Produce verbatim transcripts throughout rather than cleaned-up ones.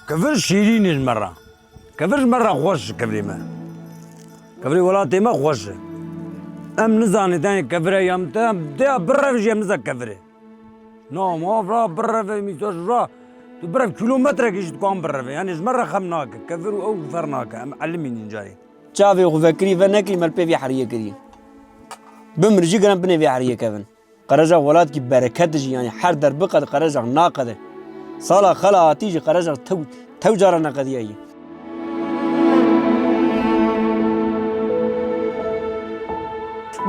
Kevir şîrîn e ji me re. Kevir ji me re xweş e, kevirê me. Kevirê welatê me xweş e. Em nizanin, tenê kevir e ya min te, em dê ya birev jî em niza kevir e. Na, ma vira birev e, mîsoş vira. Tu birev kîlometrekî jî dikwan birev e. Yanî ji me re xem nake. Kevir û ew fer nake. Em elimînin carê. Çavê xwe vekirî, venekirî, me li pê vê heriyê kirî. Bimir jî giran binê vê heriyê kevin. Qereca welat kî bereket jî, yanî her der biqede qereca naqede. Sala xela hatî jî qereca tew, tew cara neqediyaye.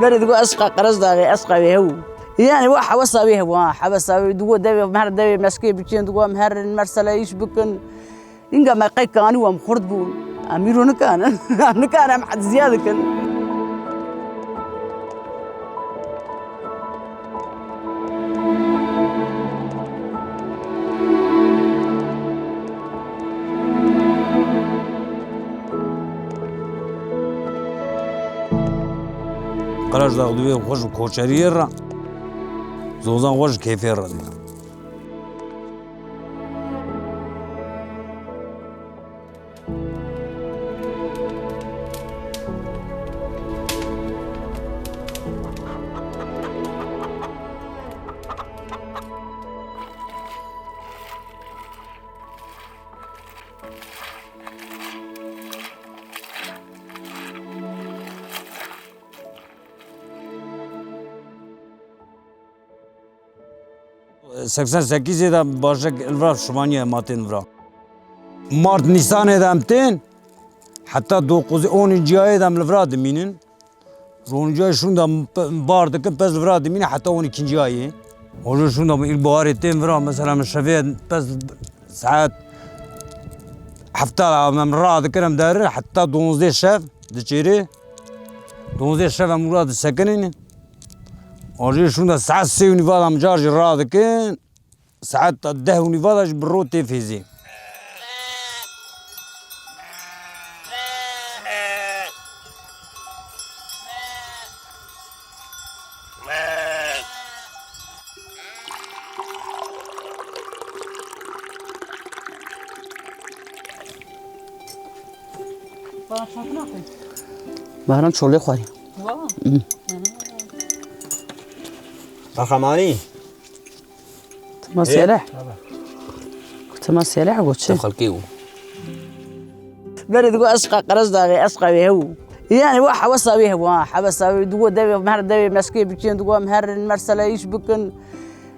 Berê digo eşqa Qerec daxê, eşqa wê hew. Yanî wa hewesa wê hew, ha, hewesa wê digo devê, her devê meşkê biçin, digo em herin, mersele îş bikin. Înga me qey kanî û em xurt bûn. Em îro nikarin. Em nikarin, em heciziya dikin. Qerec dax divê xwe ji koçeriyê re, zozan xwe ji kêfê re dê. Seksen sekizê de başek li vira şimaniye ma tên vira. Mart Nîsanê de em tên, heta dokuzê, onê ciyayê de em li vira dimînin. Ji onê ciyayê şûnda pe-, bar dikin, pez li vira dimînin heta onê kinciyayê. Ojo şûnda îlbiharê tên vira, mesela min şevê pez saet hefta em radikin, em derin heta donzdê şev diçêrê. Donzdê şev em wira disekinînin. An jî şûnda saet sê û nîva de em car jî radikin. Saet deh û nîva de jî bi ro tê fêzê. Bahran çolê xwarî. Wa? Hı. Qehremanî. Tema Ê, Seleh. Tema Seleh goçê. Xelkê û. Berê digo eşqa Qerec daxê, eşqa wê hew. Yanî wa hewesa wê hew, ha, hewesa wê digo devê, her devê meşkê biçin, digo em herin, mersele îş bikin.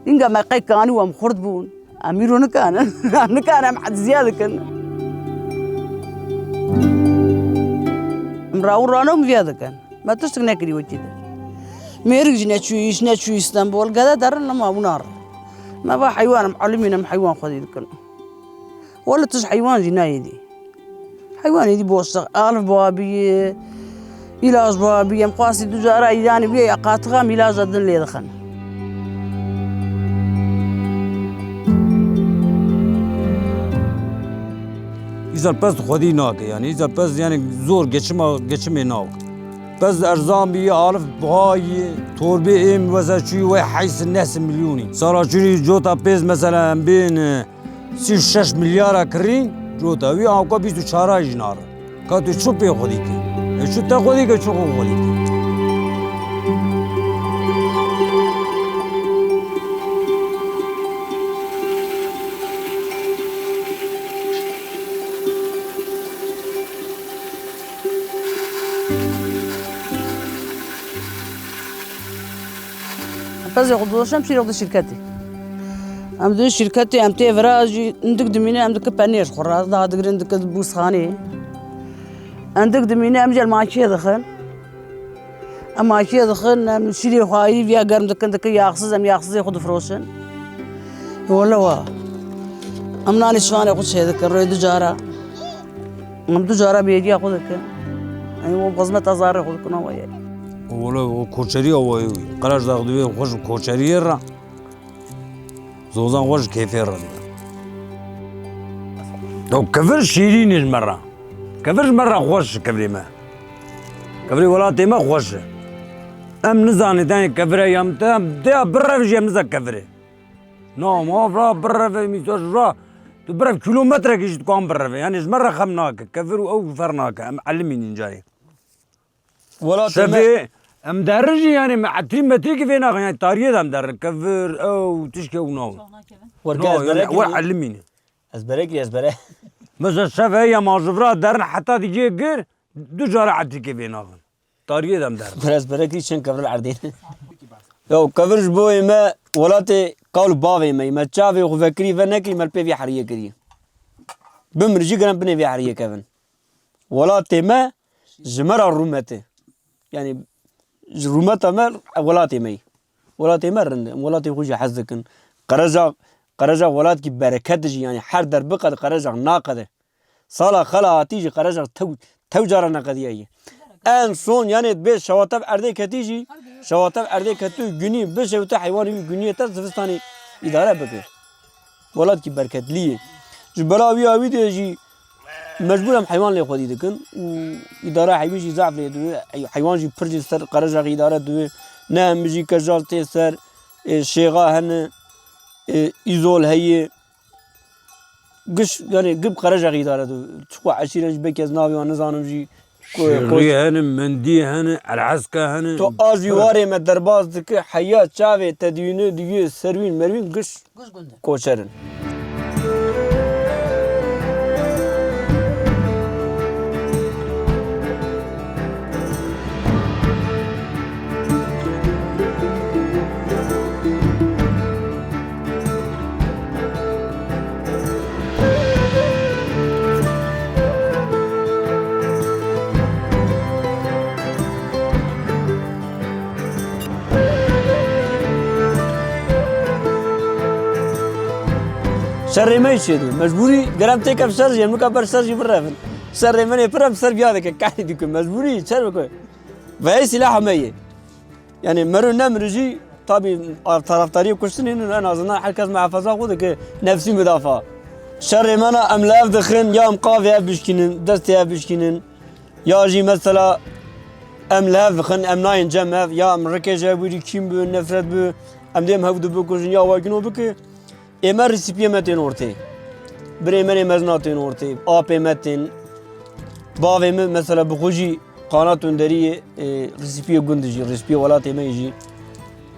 Înga me qey kanî û em xurt bûn. Em îro nikarin. Em nikarin, em heciziya dikin. Em raw û rano em viya dikin. Me tiştik nekirî wekî de. Mêrik jî neçû îş, neçû Stenbol. Gede derin nema bûnar. Me va heywan em elimîn, em heywan xwedî dikin. Wele tişt heywan jî nayê dî. Heywanê dî boşluk, alif buha bîye, îlac buha bîye, em qasî du cara îlanî bîye ya qatixa em îlaca din lê dixin. Îcar pez xwedî nake, yanî îcar pez, yanî zor geçima, geçimê nake. Pez erzan bîye, alif buha yî, torbê êm weza çûyî wey heysin nehsin milyonî. Sala çûnî cota pêz mesela em bên, e, sî û şeş milyara kirîn cota wî, anka bîst û çara jî nare. Ka tu çi pê xwedî ke? E, çi te xwedî ke, çi xwe xwedî ke? Pezê xwe didoşem, çîrok di şîrketê. Em di şîrketê, em tê vira jî hindik dimîne, em dike penêr xwe re, daha digirin dike bûzxanê. Hindik dimîne, em jî li makîye dixin. Em makîye dixin, em şîrê xwe ayî viya germ dikin, dike yaxiz, em yaxizê xwe difiroşin. Wele wa. Em nanê şivanê xwe çêdikin, rê du cara. Em du cara bêriya xwe dikin. Em xizmeta zarê xwe dikin, awa ye. Wele o koçerî awa ye. Qerec dax divê xwe ji koçeriyê re. Zozan xwe ji kêfê re dikin. Ew kevir şîrîn e ji me re. Kevir ji me re xweş e, kevirê me. Kevirê welatê me xweş e. Em nizanin, tenê kevir e ya min te, em dê ya birev jî em niza kevir e. Na, ma vira bireve, mîsa ji vira. Tu birev kilometrekî jî dikan bireve. Yanî ji me re xem nake. Kevir û ew fer nake. Em elimînin carê. Welatê me Şevê em derin jî, yanî me etrî metrîkî vê naxin. Yanî tariyê de em derin. Kevir, ew, tişkê ew naw. Werke No, ez yanî berekî wer elimînin. Ez berekî, ez bere. Mesela şevê ya ma ji vira derin heta dî cê gir, du cara etrîkê vê naxin. Tariyê de em derin. Biraz berekî çend kevir erdê. Ya kevir ji bo me welatê qal bavê me, me çavê xwe vekirî ve nekirî, me li pê vê heriyê kirî. Bimir jî giran binê vê heriyê kevin. Welatê me ji me re rûmet e. Yanî ji rûmeta me welatê me ye. Welatê me rind e. Em welatê xwe jî hez dikin. Qereca, qereca welatkî bereket jî, yanî her der biqede qereca naqede. Sala xela hatî jî qereca tew, tew cara neqediyaye. En son yanê dibê şewatev erdê ketî jî, şewatev erdê ketû günî bişewite heywanê wî güniyê te zivistanê îdare bike. Welatkî berketlî ye. Ji bela wî ya wî de jî mecbûr em heywan lê xwedî dikin û îdara heyvî jî zaf lê dibe. Hey-, heywan jî pir jî ser qerejexî îdare dibe. Ne em jî kejal tê ser, ê, şêxa hene, ê, îzol heye. Giş, yanî gib qerejaxî îdare dibe. Çiqo eşîre jî belkî ez navê wan nizanim jî. Ko-, Şêrî ko-, hene, mendî hene, elheska hene. To a jî warê me derbas dike, heya çavê te diyûne, diyê serwîn, merwîn giş Giş gund e. Koçer in. Şerê me çê dû. Mecbûrî gerem têkev şer jî, em nika ber şer jî birevin. Şerê me nê pir em ser biya dike, kahrî dike. Mecbûrî çer bike. Veyê sîlaha me ye. Yanî mero nemiro jî tabî taraftariyê kuştinê nîn, en azından herkes muhafaza xwe dike, nefsî mudafa. Şerê me na em li hev dixin, ya em qavê hev bişkînin, destê hev bişkînin, ya jî mesela em li hev dixin, em nayên cem hev, ya em rikê ji hev wî jî kîn bi, nefret bi, em dê em hev dibikujin, ya wekîno bike. Ê me rîsîpiyê me tên ortê. Birê me nê mezin a tên ortê. Apê me tên. Bavê min mesela bi xwe jî qanat û deriyê, e, rîsîpiyê gund jî, rîsîpiyê welatê me jî.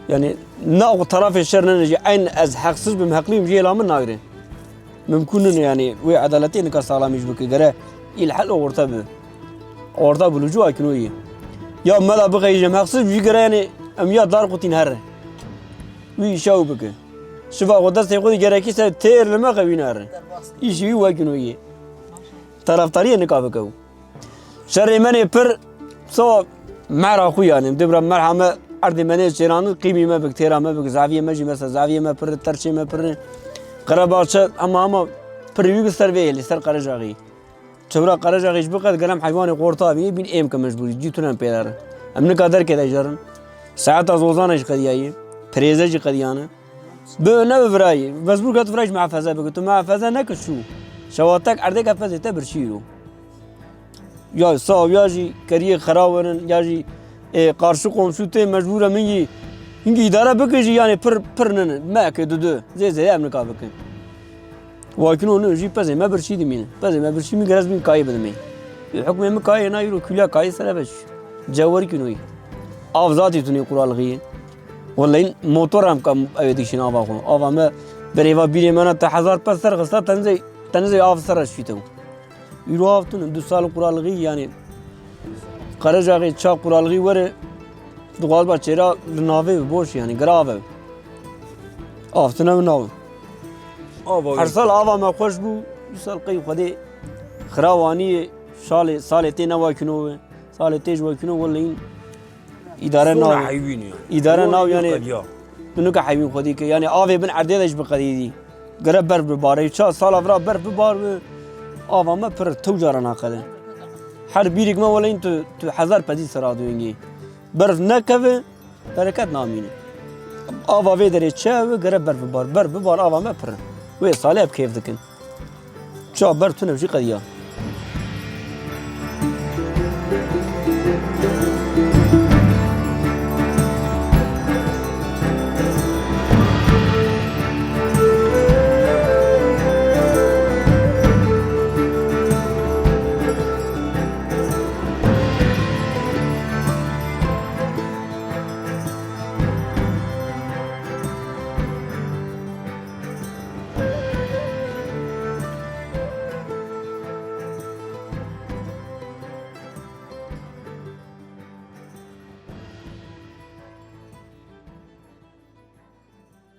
Yanî na o tarafê şer nene jî, eyn ez heqsiz bim, heqlî bim jî hêla min nagire. Mimkûn nine yanî wê edaletê nika saxlamî jî bike. Gere îlhel orta bi. Orta bi lûcû akinoyê. Ya me da bixeyî jî em heqsiz bim jî gere yanî em ya dar qutîn here. Wî îşa wî bike. Şiva xwe destê xwe dî gerekî ser têr li me xewînare. Îşî wî wekî nû yê. Taraftariyê nika bike û. Şerê me nê pir so mera xwe yanî. Dibra merha me erdê me nê çêran qîmî me bik, têra me bik, zaviyê me jî mesela zaviyê me pir, terçê me pir. Qerebaçe hema hema pir wî bi ser vê yê, li ser Qerecaxî. Çewra Qerecaxê jî biqet gerem heywanê xorta bî, bîn êm ke mecbûrî, cî tune em pê derin. Em nika derkê de jerin. Saeta zozana jî qediyayî, pirêze jî qediyane. Bi ne bi virayî, mecbûr ke tu virayî jî muhafaza bike. Tu muhafaza neke çû. Şewatek erdêke pezê te birçî îro. Ya saw, ya jî keriyê xera werin, ya jî, ê, qarşı komşu tê mecbûr e min yî. Hingî îdare bike jî, yanê pir, pir nine. Me ke dudu. Zê zê em nika bikin. Wakîno ne jî pezê me birçî dimîne. Pezê me birçî min gerez bin kayê bidimê. Ê hukmê min kayê na îro kûla kayê sere beş. Cewerkîno yî. Av zatî tunê quralxî. Wellehîn motor em kam ewê dişîn ava xwe. Ava me berêva bîrê me na te hezar pes ser xista tenizê, tenizê av ser şîte. Îro av tune, du sal quralxî yanî. Qerecaxê ça quralxî were, dixwaz ba çêra li navê bi boş yanî, girav e. Av tune bi nav. Ava Her sal ava me xweş bû, du sal qey Xwedê xira waniyê, şalê, salê tê ne wekîno be. Salê tê ji wekîno wellehîn îdare Sona naw. Heyvîn ya. Îdare Sona naw yanî. Qediya. Tu nika heyvîn xwedî ke. Yanî avê bin erdê de ji biqedî dî. Gere berf bibare. Ça sala vira berf bibar bi. Ava me pir tew cara naqede. Her bîrik me weleyin tu, tu hezar pedî sera duyengî. Berf nekeve, bereket namîne. Ava vê derê çe ew gere berf bibar. Berf bibar ava me pir. Wê salê hep kêf dikin. Ça berf tune jî qediya.